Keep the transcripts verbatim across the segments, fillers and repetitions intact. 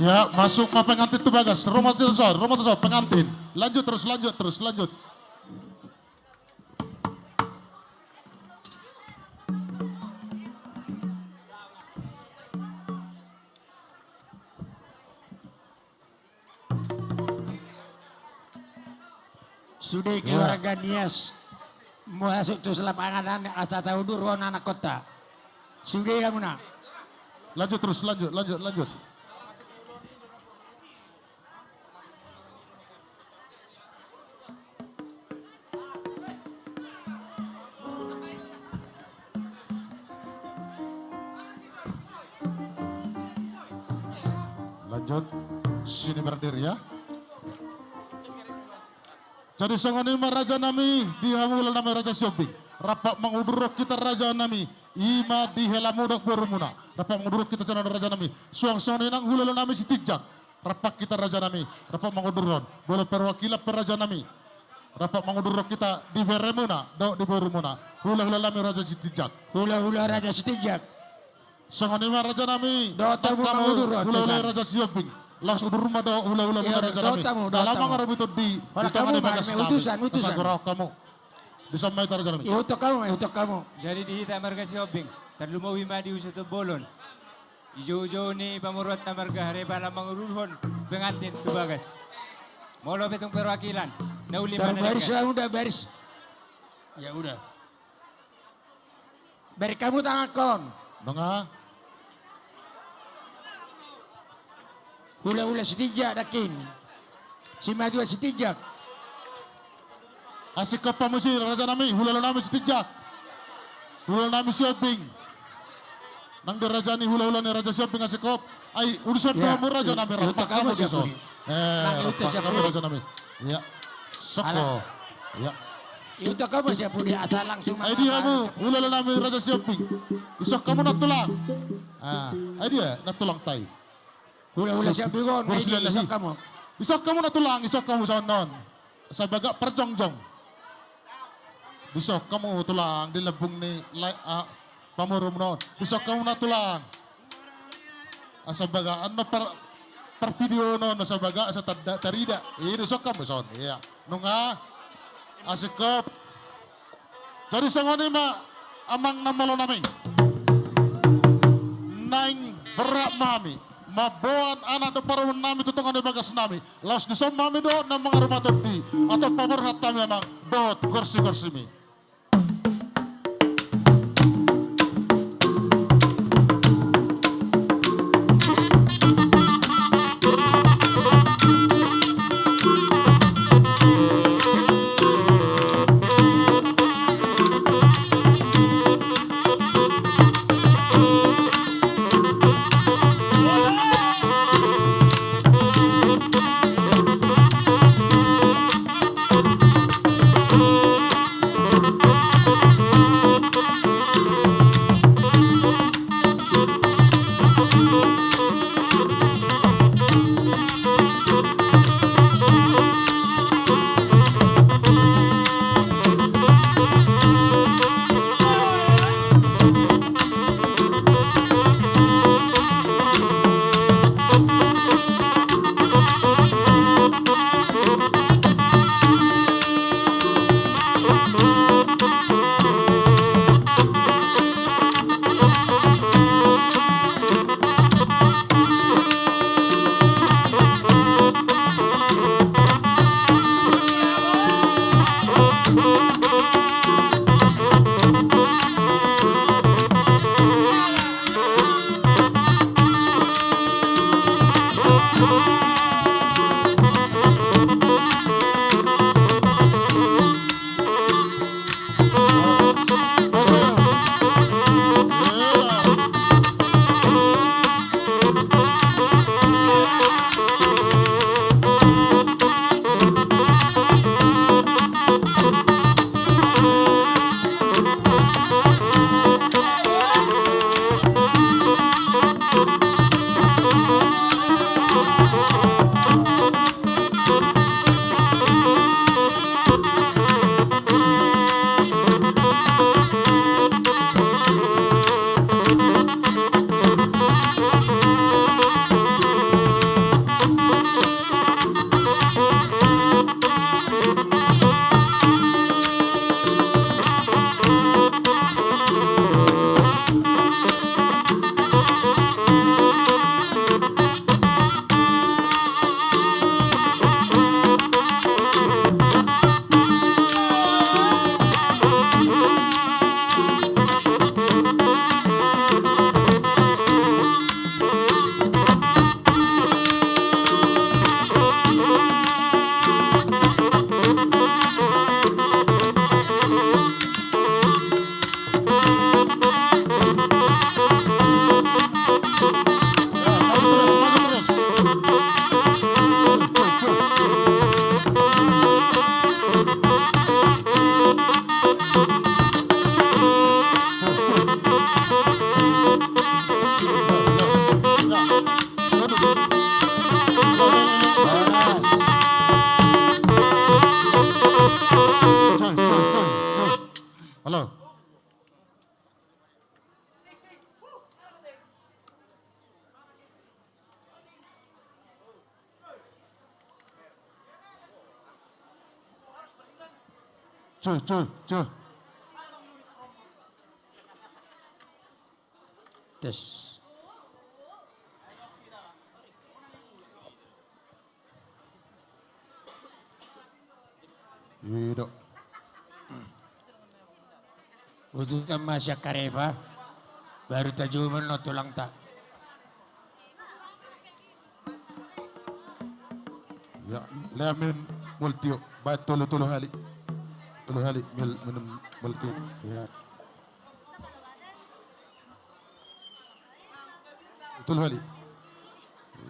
Ya, masuk ma pengantin tu bagas. Rumah tu son, rumah tu son, pengantin. Lanjut terus, lanjut terus, lanjut. Sude keluarga Nias masuk tu lapangan asa taudurhon anakkonta. Sude hamuna. Lanjut terus, lanjut, lanjut, lanjut. Lanjut. Sini berdiri ya. Jadi songon i ma raja nami, di hamu hulahula nami Raja Sihombing. Rap mangudurhon hita raja nami, i ma di helamu dohot borumuna. Rap mangudurhon hita raja nami. Suang songon i nang hulahula nami Sitinjak. Rap hita raja nami, rap mangudurhon. Molo perwakilan pe raja nami. Rap mangudurhon hita di beremuna dohot di borumuna. Hulahula nami Raja Sitinjak. Hulahula Raja Sitinjak. Songon i ma raja nami. Dohot hamu mangudurhon, hulahula Raja Sihombing. Laos udur ma dohot hulahula muna raja nami. Dohot hamu, dohot hamu. Dalam mangarobi tondi. Holan hamu ma, bagas nami. Utusan, utusan. Asa gorahon hamu. Dison ma hita raja nami. Ihuthon hamu ma, ihuthon hamu. Jadi di hita marga Sihombing, tarlumobi ma di Huta Simbolon. Di joujou ni pamoruonta marga Haribala mangudurhon pengantin tu bagas. Molo pe tung perwakilan, na uli ma na denggan. Baris lah, udah baris. Ya udah. Bere hamu tanganhon. Nunga. Hulahula Sitinjak nangkin. Simatua Sitinjak. Asing hop hamu disi raja nami, hulahula nami Sitinjak. Hulahula nami Sihombing. Nang di raja ni hulahula ni Raja Sihombing asing hop. Ai, udusan do hamu raja nami, rap hamu dison. Eh, rap hamu raja nami. Iya. Soko. Iya. Ihuthon hamu sian pudi asa langsung. Ai di hamu hulahula nami Raja Sihombing. Isok hamu na tulang. Ah, ai dia na tulang tai. Hulahula Sihombing on, ai di isok hamu. Isok hamu na tulang, isok hamu songon on. Asa bagak parjongjong. Disok hamu tulang di lambung ni lai, ah, pamoruonmuna on. Disok hamu na tulang. Asa bagak annon par, parvideoon on, asa bagak asa tanda tarida. Iya, disok hamu son. Iya. Nunga. Asing hop. Jadi songon i ma amang na malo nami. Naeng berhak ma hami mamboan anak dohot parumaen nami tu tonga ni bagas nami. Laos dison ma hami dohot na mangaruma tondi. Antong paborhat hami amang dohot gorsi-gorsimi. Cuh, cuh, cuh. Tes. I do. Utusan ma sian Karepa. Baru tajumon non tulangta. Ya, lea main multi, baen tolu, tolu hali. Tolu hali, mil-, minum multi. Ya. Tolu hali.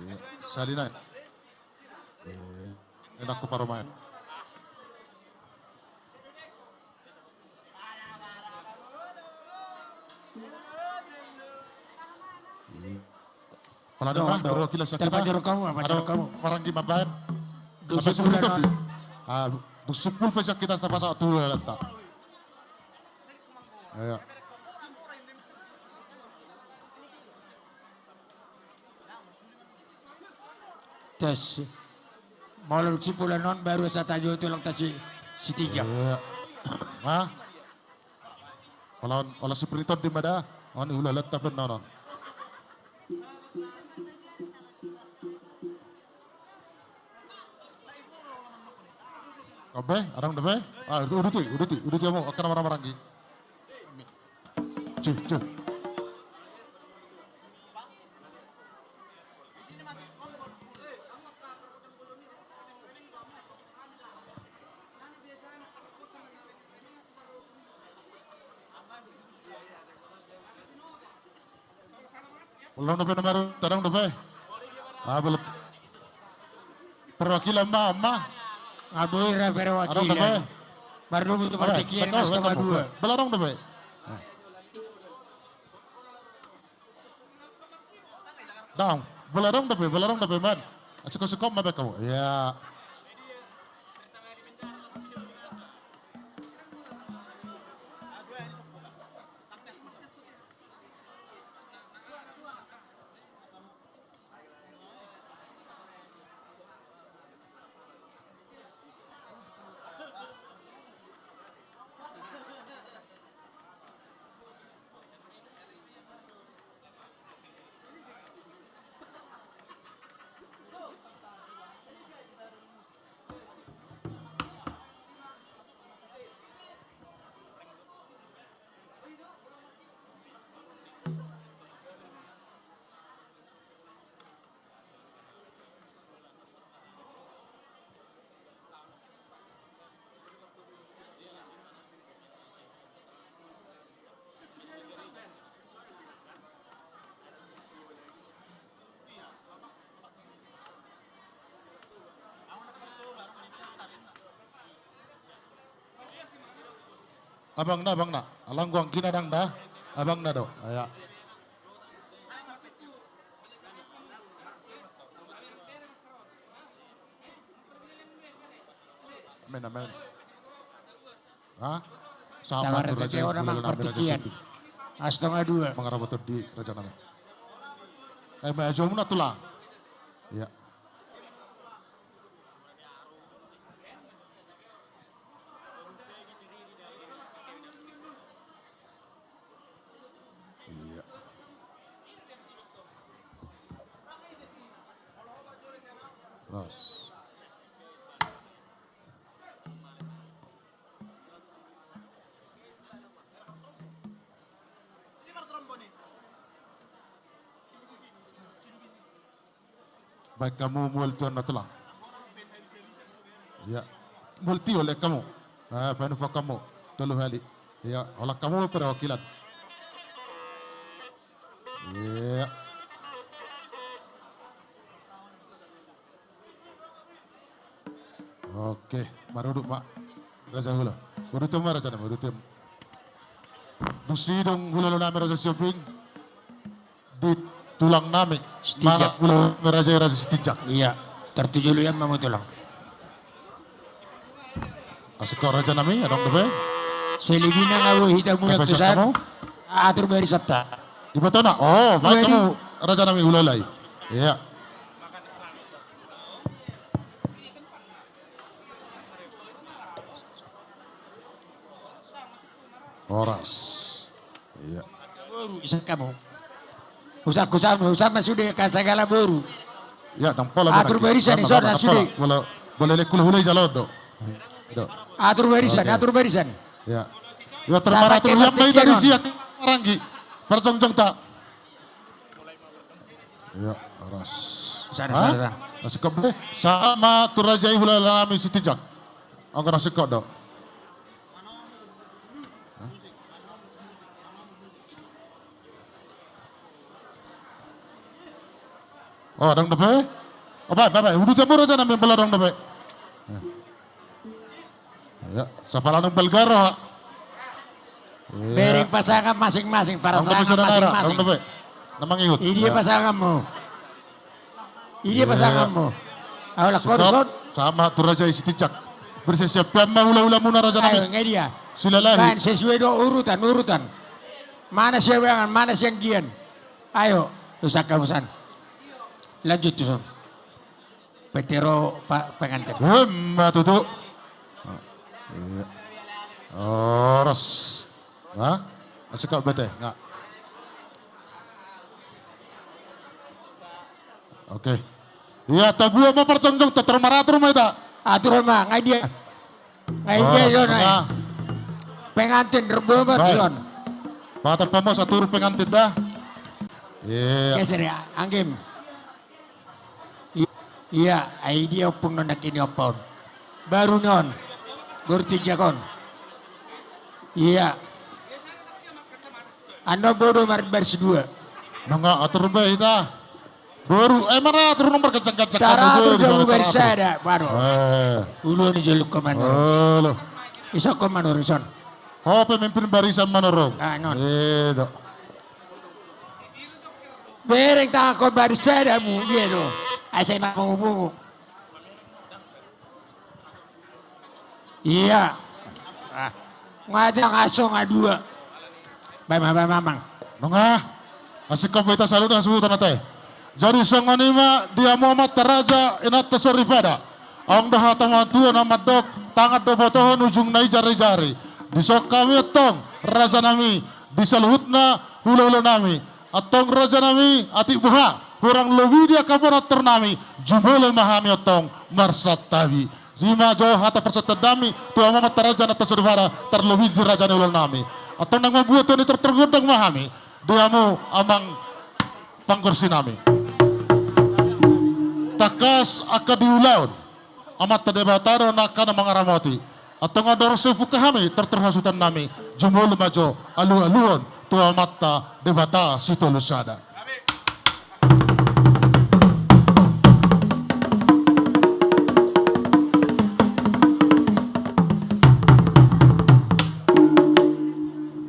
Ya, sali nai. Ya, enak ku parumaen. Pala do, do. Perwakilan sian hita. Tapajar hamu, tapajar hamu. Maranggi mambaen. Dung sampulu pe sian hita, tapasahat tu hulahulanta. Iya. Tes. Molo dung sampulu on baru asa tajou tulangta si, si Tinjak. Iya. Hah? Olo, olo si Priton di ma da. On hulahulanta pe on. Oke, adong dope? Ah, uduti, uduti, uduti hamu, angka na marhahamaranggi. Cuh, cuh. Adong dope nomor, adong dope. Ah, belum. Perwakilan ma, ma. Adong dope. Adong dope. Adong dope. Adong dope. Adong dope. Adong dope, man. Asiko-siko ma baen hamu. Iya. Abangna, abangna. Alanggu anggina ndang da. Abangna do. Aya. Amen, amen. Hah? Sama tu raja, amang, partingkian. Setengah dua. Mangarap di raja nami. Eh, maju muna tulang. Iya. Iya. Ras. Baen hamu multi on na tulang. Iya. Multi on, lehon hamu. Ah, baen hamu tolu hali. Iya, holan hamu perwakilan. Iya. Oke, marudut ma. Raja Hula. Uduti ma raja nami, uduti. Dung sidung hulahula nami Raja Sihombing. Di tulang nami. Sitinjak. Mana hulahula nami raja, Raja Sitinjak. Iya, tartuju luyan ma hamu tulang. Asik raja nami, adong dope. Selebihna nga boi hita mulak tu san. Atur barisanta. Diboto na. Oh, baik hamu raja nami, hulahula i. Iya. Horas. Iya. Boru, isangkap hamu. Usangkap hamu, usangkap ma sude, kan sagala boru. Iya, dang pola. Atur barisan, dang pola, dison, dang pola sude. Bola, bola lek kula hulai jalo do. Do. Atur barisan, oke. Atur barisan. Iya. Iya, termara tama atur, tama iya, tama mai tadi anu. Siak maranggi. Parjongjongta. Iya, horas. Sana, hah? Sana, sana. Singkop be. Sahat ma tu raja i hulahula nami Sitinjak. Anggo na singkop do. Oh, dang dope? Oh, bae, bae, bae. Uduti hamu raja nami, molo dang dope. Ya, sapalanung balga roha. Ya. Bereng pasangan masing-masing, pasangan masing-masing. Dang dope, saudara, dang dope. Na mangihut. Idia pasanganmu. Idia pasanganmu. Ayo, laho dison. Sahat ma tu raja i Sitinjak. Bersiap-siap ma hulahula muna raja nami. Ayo, nga dia. Silalahi. Kan sesuai do urutan, urutan. Mana siabangan, mana sianggian. Ayo, usangkap hamu san. Lanjut tuson. Petero pa-, pengantin. Emma tutu. Iya. Horas. Hah? Masih kau bete? Enggak. Oke. Iya, tabuat ma parjongjongta, termara atur ma hita. Atur ma, nga dia. Nga dia, oh, yo, nai. Pengantin, rebo ma tuson. Patap pamos atur pengantin da. Iya. Geser ya, anggim. I-, iya, ai dia ompung non nangkin i ompung. Baru non. Baru tinjakon. Iya. Annon boru marbaris dua. Nunga atur be hita. Boru, eh, mana atur nomor kencang-kencang. Tara atur jamu baris sada, baru. Eh. Ulu ni joluk komanor. Ulu. Iso komanor, ison. Oh, pemimpin barisan manoro. Ah, non. Eh, do. Bereng tangan ko baris sada mu, iya do. Asa ima pungu-pungu. Iya. Ah. Nga dia ngaso nga dua. Bae ma, bae ma, Amang. Nunga. Asing kau beta saluhutna suhutan ate. Jadi songon i ma di hamu amanta raja inanta soripada. Adong do hata na tuat na mandok, tangan do botohon ujungna i jari-jari. Dison hami antong raja nami, di saluhutna hulahula nami. Antong raja nami, atik boha, hurang lobi di angka boan nami, jumolo ma hami antong marsantabi. I ma jo hata parsantabion nami tu hamu amanta raja inanta soripada, tarlobi di raja ni hulahula nami. Antong naeng mambuat tua ni tortor gondang ma hami di hamu amang panggursik nami. Tangkas angka di ulaon, Amanta Debata do angka na mangaramoti. Antong andorang so pungka hami tortor hasuhuton nami, jumolo ma jo alualuhon tu Amanta Debata Sitolu Sada.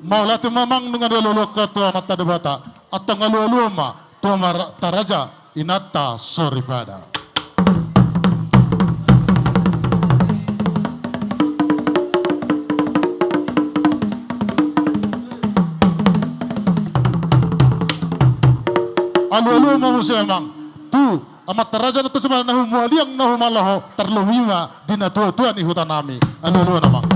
Mauliate ma, Amang, nunga dialualuhon ho tu Amanta Debata. Antong alualuhon ma tu amanta raja inanta soripada. Alualuhon ma muse, Amang, tu amanta raja inanta soripada na humaliang na humaloho, tarlobi ma di natuatua ni huta nami. Alualuhon, Amang.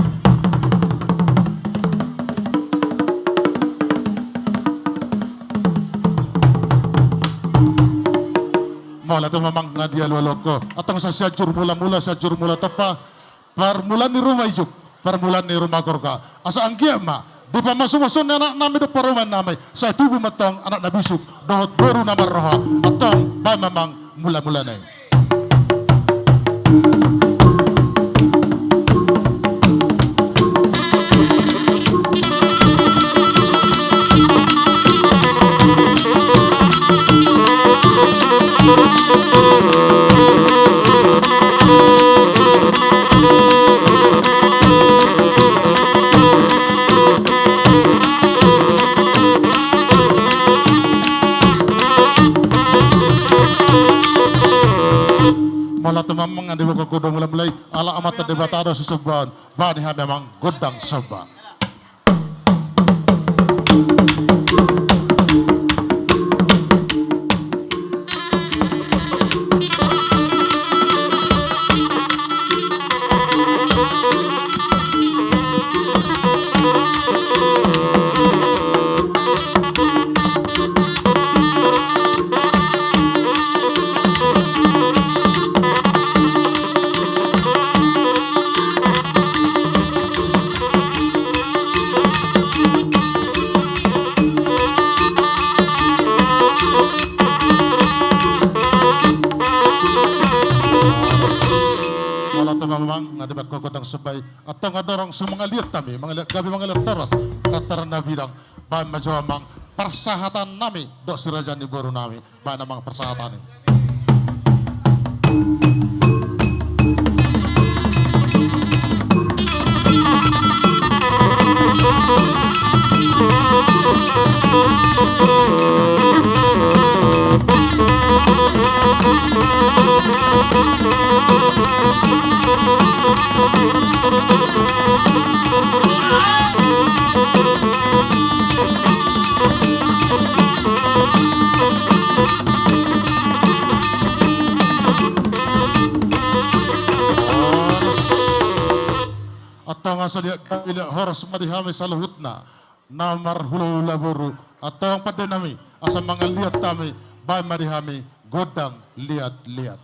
Mauliate ma, Amang, nga dialualuhon ho. Antong sai Sianjur Mulamula, Sianjur Mulatompa, parmulaan ni ruma ijuk, parmulaan ni ruma gorga. Asa anggiat ma dipamasumasuon ni anak nami dohot parumaen nami, sai tubu ma antong anak na bisuk dohot boru na marroha. Antong baen ma, Amang, mulamulana i. Mauliate ma, Amang, nga diboan ho do mulamula i, ala Amanta Debata do sisombaon. Baen hami, Amang, gondang somba. Amang, nga dibaen ho gondang somba i. Antong andorang so mangaliat hami, mangaliat gabe, mangaliat horas, lantaran na bidang, baen ma jo amang parsahatannami dohot si raja ni borunami, baen amang parsahatan i. Antong asa liat gabe liat horas ma di hami saluhutna na marhulahula boru. Antong pandenami, asa mangaliat hami, baen ma di hami gondang liatliat.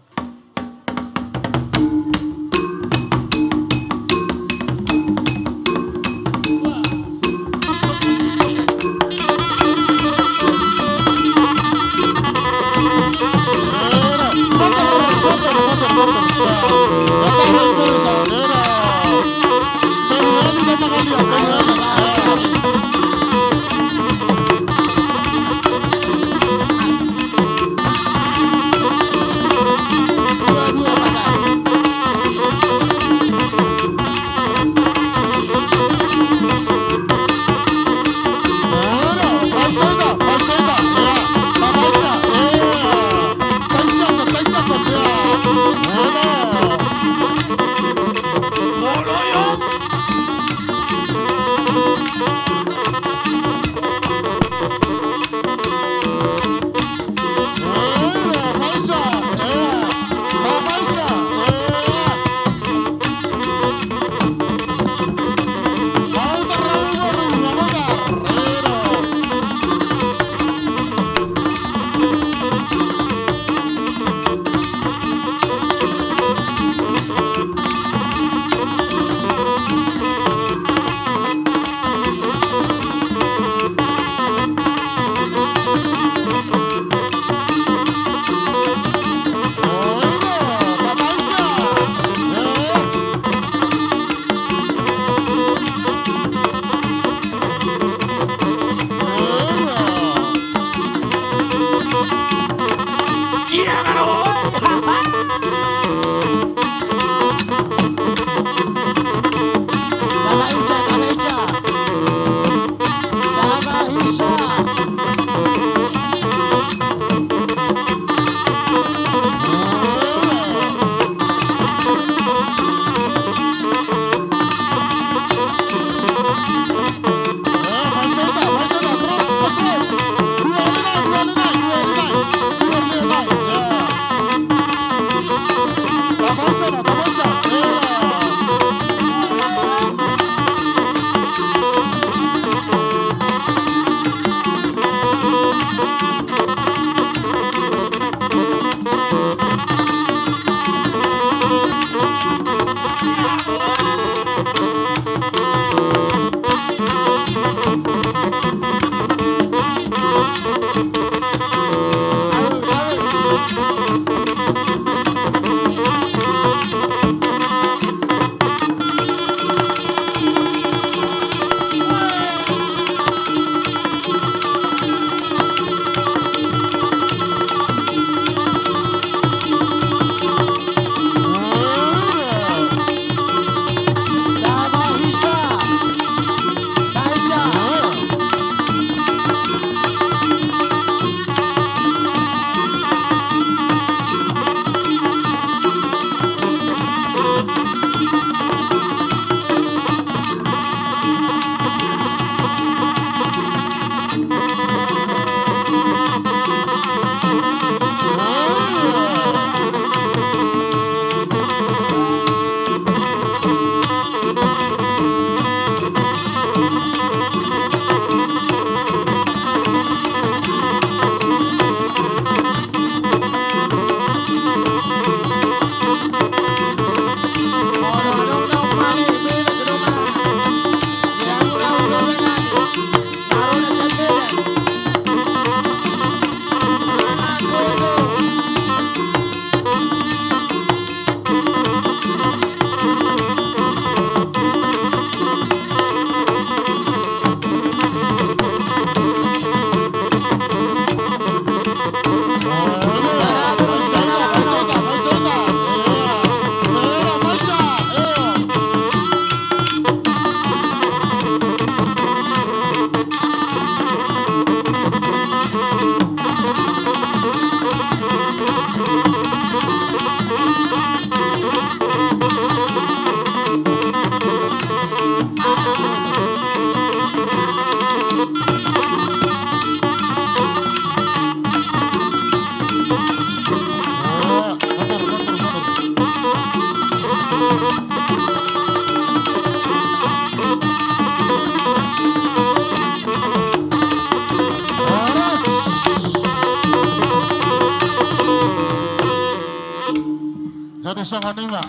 Songon i ma.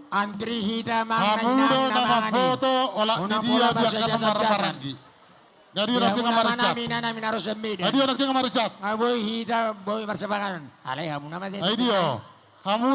Antri hita manang hamu do na mamboto, olat di dia di angka na marhahamaranggi. Jadi olat di dia na marhahamaranggi. Jadi olat di dia na marhahamaranggi. Nga boi hita boi marsipahangan. Alai hamu nama. Ai dio. Hamu